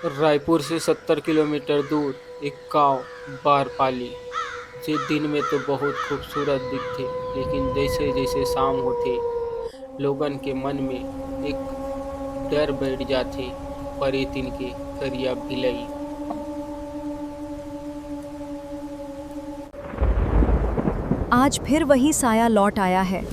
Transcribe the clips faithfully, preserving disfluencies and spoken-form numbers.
रायपुर से सत्तर किलोमीटर दूर एक गांव बारपाली, जे दिन में तो बहुत खूबसूरत दिखथे, लेकिन जैसे-जैसे शाम होथे, लोगन के मन में एक डर बैठ जाथे, परेतिन के करिया बिलई। आज फिर वही साया लौट आया है।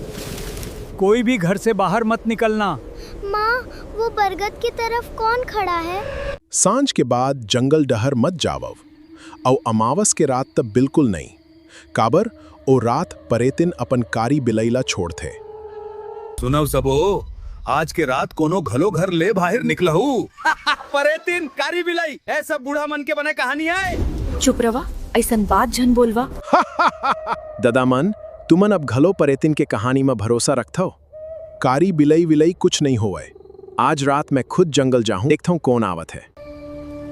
कोई भी घर से बाहर मत निकलना। माँ, वो बरगद की तरफ कौन खड़ा है? सांझ के बाद जंगल डहर मत जावव, अउ अमावस के रात त बिल्कुल नइ। काबर, ओ रात परेतिन अपन कारी बिलई ला छोड़थे। सुनव सबो, आज के रात कोनो घलो घर ले बाहिर निकलहू। परेतिन, कारी बिलई, ए सब बूढ़ा मन के बने कहानी आय। चुप रवा, ऐसन बात झन बोलवा। ददा मन, तुमन अब घलो परेतिन के कहानी म भरोसा रखथव? कारी बिलई विलई कुछ नइ होवय। आज रात मैं खुद जंगल जाहूं, देखथंव कोन आवत हे।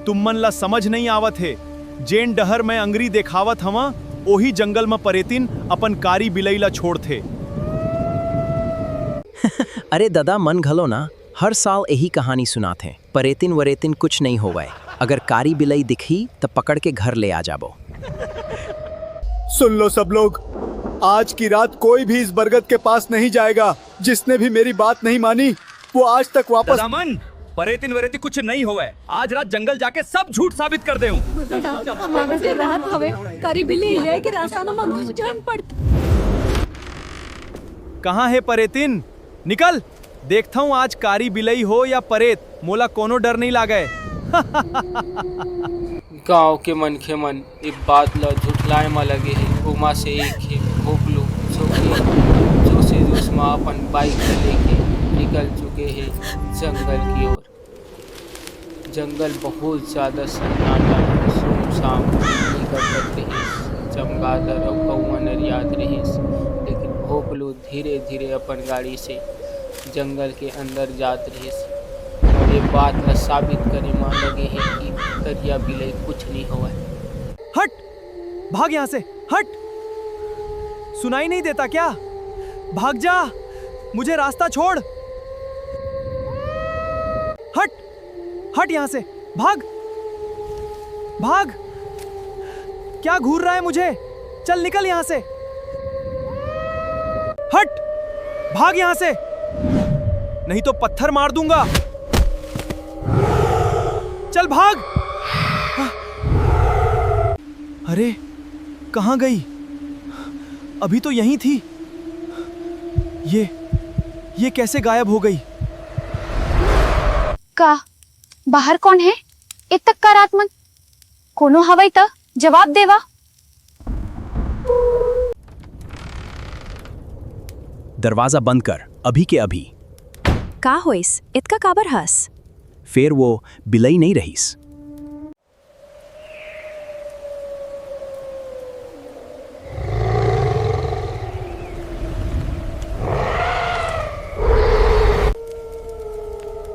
तुमन ला समझ नइ आवत हे, जेन डहर मैं अंगरी देखावत हवं, ओही जंगल म परेतिन अपन कारी बिलई ला छोड़थे। अरे ददा मन घलो ना हर साल एही कहानी सुनाथे, परेतिन वरेतिन कुछ नइ होवय, अगर कारी बिलई दिखही त पकड़ के घर ले आ जाबो। सुन लो सब लोग, आज की रात कोई भी इस बरगद के पास नहीं जाएगा। जिसने भी मेरी बात नहीं मानी, वो आज तक वापस ददा मन, परेतिन वरेतिन कुछ नइ होवय। आज रात जंगल जाके सब झूठ साबित कर देहूं। अमावस के रात हवे, कारी बिलई ले के रास्ता म घुस झन पड़त। कहाँ हे परेतिन? निकल, देखथंव आज कारी बिलई हो या परेत, मोला कोनो डर नइ लागय। गांव के मनखे मन ए बात ल झुठलाए म लगे हे। ओमा से एक हे भोकलू, जो कि जोशे जोश म अपन बाइक ल लेके निकल चुके हे जंगल की ओर। जंगल बहुत ज्यादा सन्नाटा, सुनसान, बिजली कड़कत रहिस, चमगादड़ अउ कौआ नरियात रहिस, लेकिन भोकलू धीरे-धीरे अपन गाड़ी से जंगल के अंदर जात रहिस अउ ये बात ला साबित करे म लगे हे कि करिया बिलई कुछ नइ होवय। हट, भाग यहाँ से, हट। सुनाई नहीं देता क्या? भाग जा, मुझे रास्ता छोड़। हट, हट यहाँ से, भाग, भाग। क्या घूर रहा है मुझे? चल निकल यहाँ से। हट, भाग यहाँ से, नहीं तो पत्थर मार दूंगा। चल भाग। अरे, कहाँ गई? अभी तो यहीं थी। ये, ये कैसे गायब हो गई? का बाहर कोन हे? एतक का रात मन कोनो हवय त जवाब देवा। दरवाजा बंद कर, अभी के अभी। का होइस? एतका काबर हस? फेर वो बिलई नइ रहिस।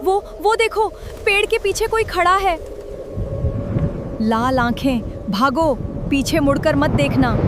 वो, वो देखो, पेड़ के पीछे कोई खड़ा है। लाल आंखें, भागो, पीछे मुड़कर मत देखना।